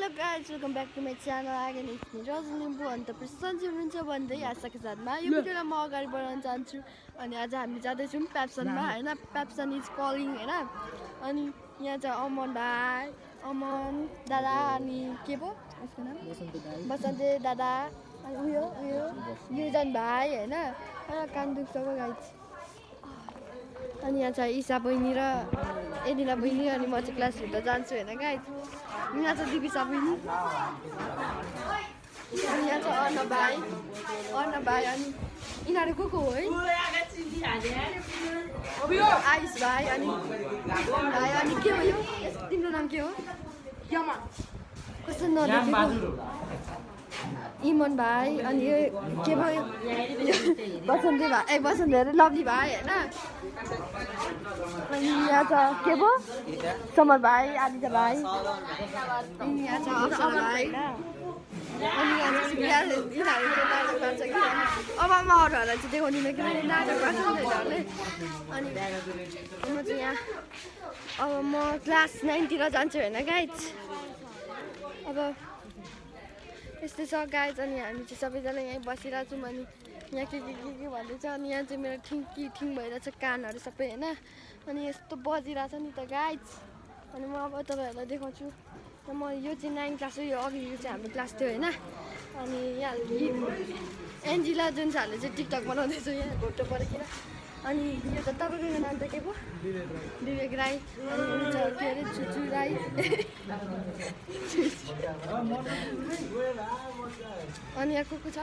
Hello guys, welcome back to my channel. Again it's me Rosal Limbu and तपाईं सन्चै हुनुहुन्छ भन्दै आशाको साथमा यो भिडियोलाई म अगाडि बढाउन चाहन्छु अनि आज हामी जाँदै छौं पेप्सनमा हैन पेप्सन इज कलिङ हैन अनि यहाँ चाहिँ अमन भाइ अमन दादा अनि के पो उसको नाम बसन्ते दादा अनि उयो युजन भाइ हैन कान दुख्छ पो गाइस अनि यहाँ चाहिँ ईशा बहिनी र एलिना बहिनी अनि म चाहिँ क्लास भित्र जान्छु हैन गाइस यहाँ चाहिँ दिपिसा बहिनी अनि यहाँ चाहिँ अर्ण भाइ अनि यिनीहरू को हो है आयुष भाइ अनि के हो यो तिम्रो नाम के हो कस्तो नदेखेको इमन भाइ अनि यो के भयो बसन्ते भाइ बसन्ते अरे लभली भाइ हैन अनि यहाँ छ के पो समर भाइ आदित्य भाइ अनि यहाँ छ अक्षर भाइ अनि यहाँ चाहिँ यिनीहरू चाहिँ नाटक गर्छ कि अब म अरूहरूलाई चाहिँ देखाउँदिनँ किनकि नाटक गर्छ नि यिनीहरूले अनि म चाहिँ यहाँ अब म क्लास 9 तिर जान्छु होइन गाइज अब यस्तै छ गाइज अनि हामी चाहिँ सबैजना यहीँ बसिरहेको छौँ अनि यहाँ के भन्दैछ अनि यहाँ चाहिँ मेरो ठिङ भइरहेछ कानहरू सबै होइन अनि यस्तो बजिरहेछ नि त गाइज अनि म अब तपाईँहरूलाई देखाउँछु म यो चाहिँ 9 क्लास हो यो अघि यो चाहिँ हाम्रो क्लास थियो होइन अनि यहाँ एन्जिला जुन छाले चाहिँ टिकटक बनाउँदैछ यहाँ घोटो परेर अनि यो त तपाईँको नाम त के पो विवेक राई अनि हुन्छ के अरे चुचु राई अनि यहाँ को छ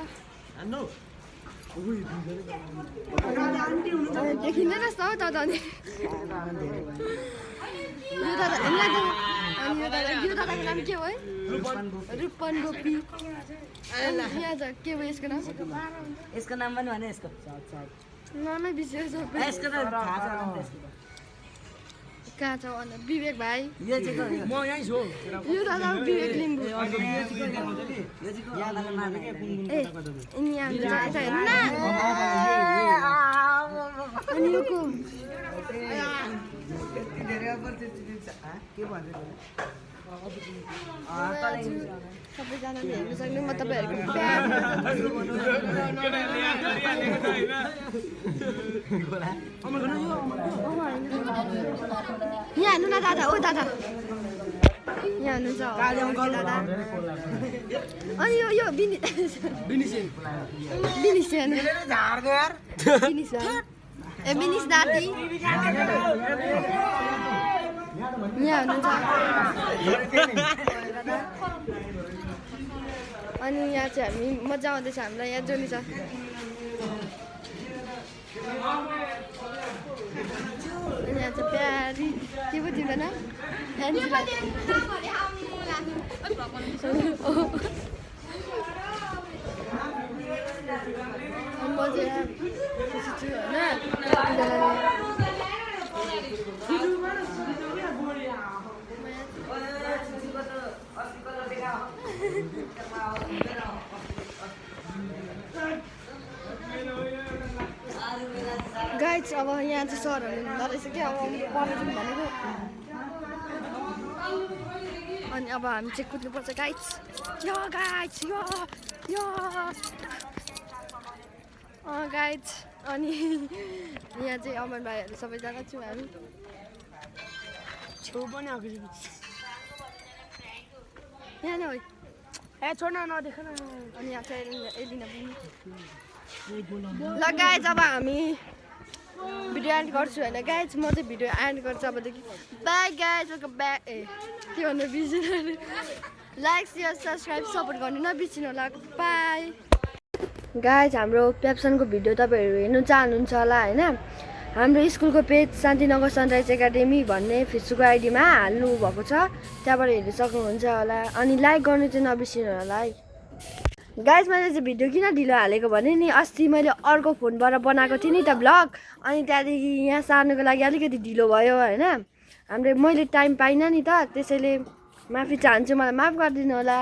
देखिँदैन जस्तो हो त अनि यो दादाको नाम के हो है रूपन गोपी यहाँ त के हो यसको नाम पनि भने यसको नामै बिर्सेको सबै यसको त थाहा छ कहाँ छ भन्दा विवेक भाइ यो चाहिँ म यही छु यो दादा विवेक लिम्बू यो चाहिँ यहाँ दादा मार्ने अनि यहाँ यता हेर्नु अनि यो को के भन्छ सबैजनाले हेर्नु सक्नु म तपाईँहरूको यहाँ हेर्नु न दादा ओ दादा यहाँ हुनुहुन्छ दादा अनि यो बिनिसेन ए बिनिस दादी यहाँ हुनुहुन्छ अनि यहाँ चाहिँ हामी मजा आउँदैछ हामीलाई यहाँ जोनी छ अनि यहाँ चाहिँ प्यारी के पो तिम्रो नाम एन्जिला म चाहिँ खुसी छु गाइज अब यहाँ चाहिँ सरहरू हुँदो रहेछ क्या अब पढ्नु भनेको अनि अब हामी चाहिँ कुद्नुपर्छ गाइज यो गाइज यो गाइज अनि यहाँ चाहिँ अमन भाइहरू सबैजना छौँ हामी छेउ पनि आएको यहाँ नै हो ए छोड्न नदेख न अनि यहाँ चाहिँ एलिना पनि ल गाइज अब हामी भिडियो एन्ड गर्छु होइन गाइज म चाहिँ भिडियो एन्ड गर्छु अबदेखि बाई गाइज वेलकम ब्याक ए के भन्नु बिर्सिनु लाइक सेयर सब्सक्राइब सपोर्ट गर्नु नबिर्सिनु होला बाई गाइज हाम्रो पेप्सनको भिडियो तपाईँहरू हेर्नु चाहनुहुन्छ होला होइन हाम्रो स्कुलको पेज शान्तिनगर सनराइज एकाडेमी भन्ने फेसबुक आइडीमा हाल्नु भएको छ त्यहाँबाट हेर्नु सक्नुहुन्छ होला अनि लाइक गर्नु चाहिँ नबिर्सिनु होला है गाइज मैले चाहिँ भिडियो किन ढिलो हालेको भने नि अस्ति मैले अर्को फोनबाट बनाएको थिएँ नि त भ्लग अनि त्यहाँदेखि यहाँ सार्नुको लागि अलिकति ढिलो भयो होइन मैले टाइम पाइनँ नि त त्यसैले माफी चाहन्छु मलाई माफ गरिदिनु होला।